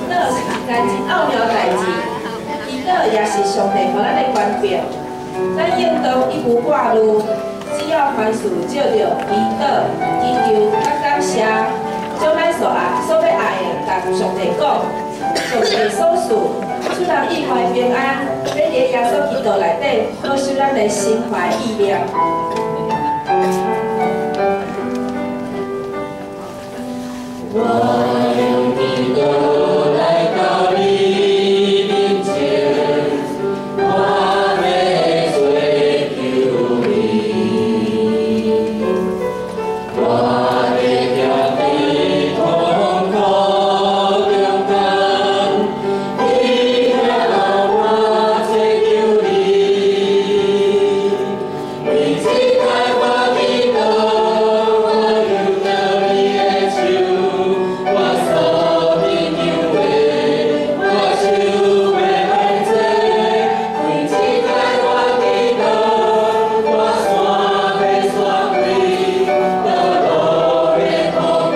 禱是一件真奧妙的代誌，祈禱也是上帝予咱的權柄。咱應當一無掛慮，只要凡事藉著祈禱、祈求佮感謝，將咱所愛、所欲愛的，共上帝講。上帝所賜出人意外的平安，欲佇耶穌基督內底保守咱的心懷意念。我用祈禱來到你面前，我的罪求你，我的徛佇痛苦中間，你聽我祈求你，為這擺我祈禱，我求著你的手，我所祈求的，我手袂愛做。為這擺我祈禱，我山欲散開，道路欲破滅，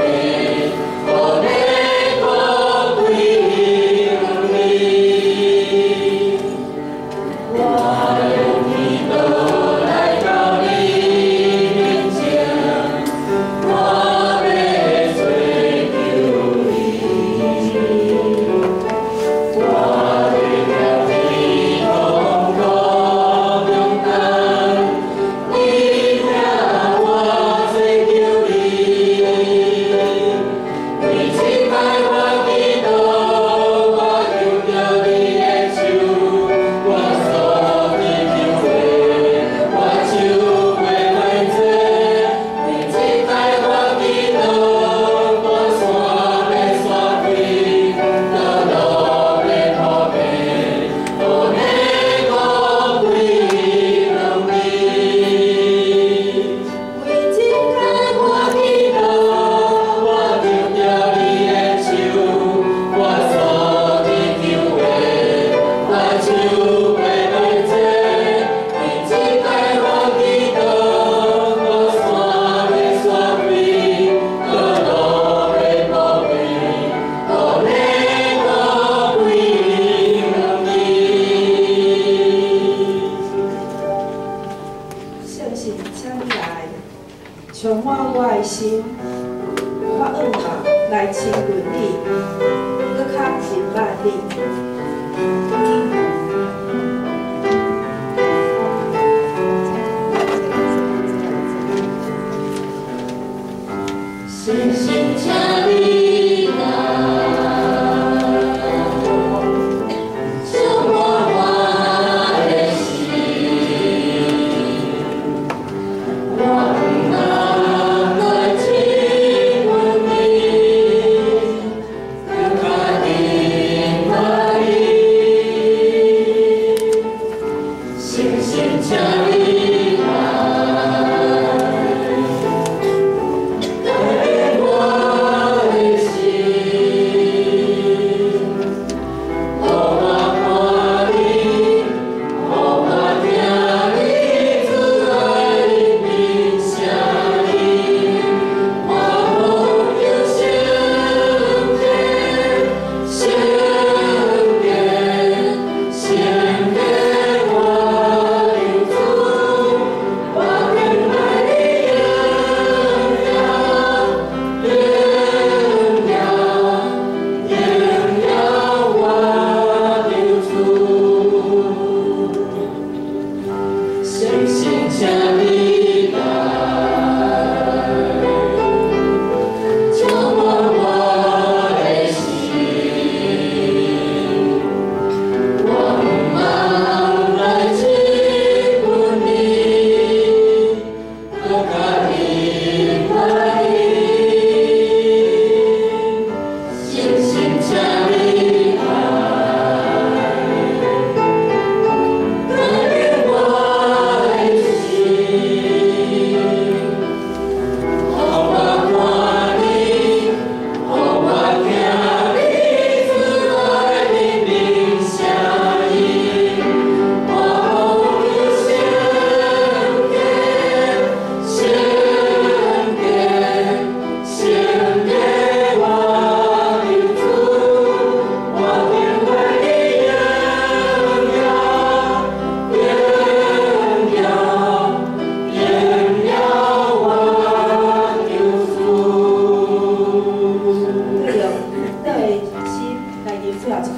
予你高歸你。我用祈禱來到你面前，我的罪求你，我的徛佇痛苦中間，你聽我祈求你，為這擺我祈禱，我求著你的手，我所祈求的，我手袂愛做。為這擺我祈禱，我山欲散開，道路欲破滅，予你高歸榮你。為這擺我祈禱，我求著你的手，我所祈求的，我手袂愛做。為這擺我祈禱，我山欲散開，道路欲破滅，予你高歸榮你。聖神，請你來，充滿我的心，我向望來親近你，閣較認捌你。聖神，請你來，充滿我的心，我向望來親近你，閣較認捌你。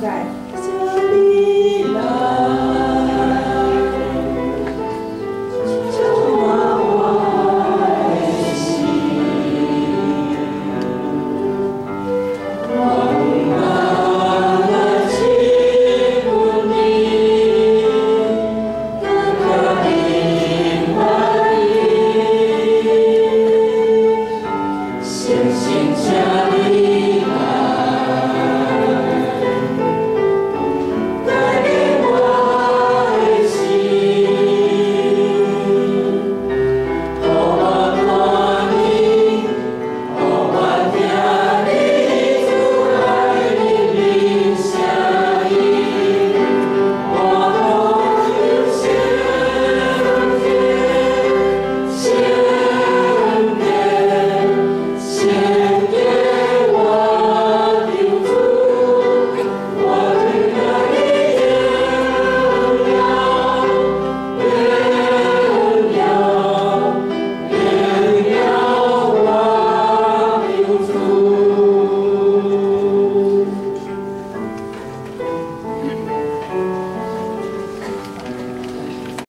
解。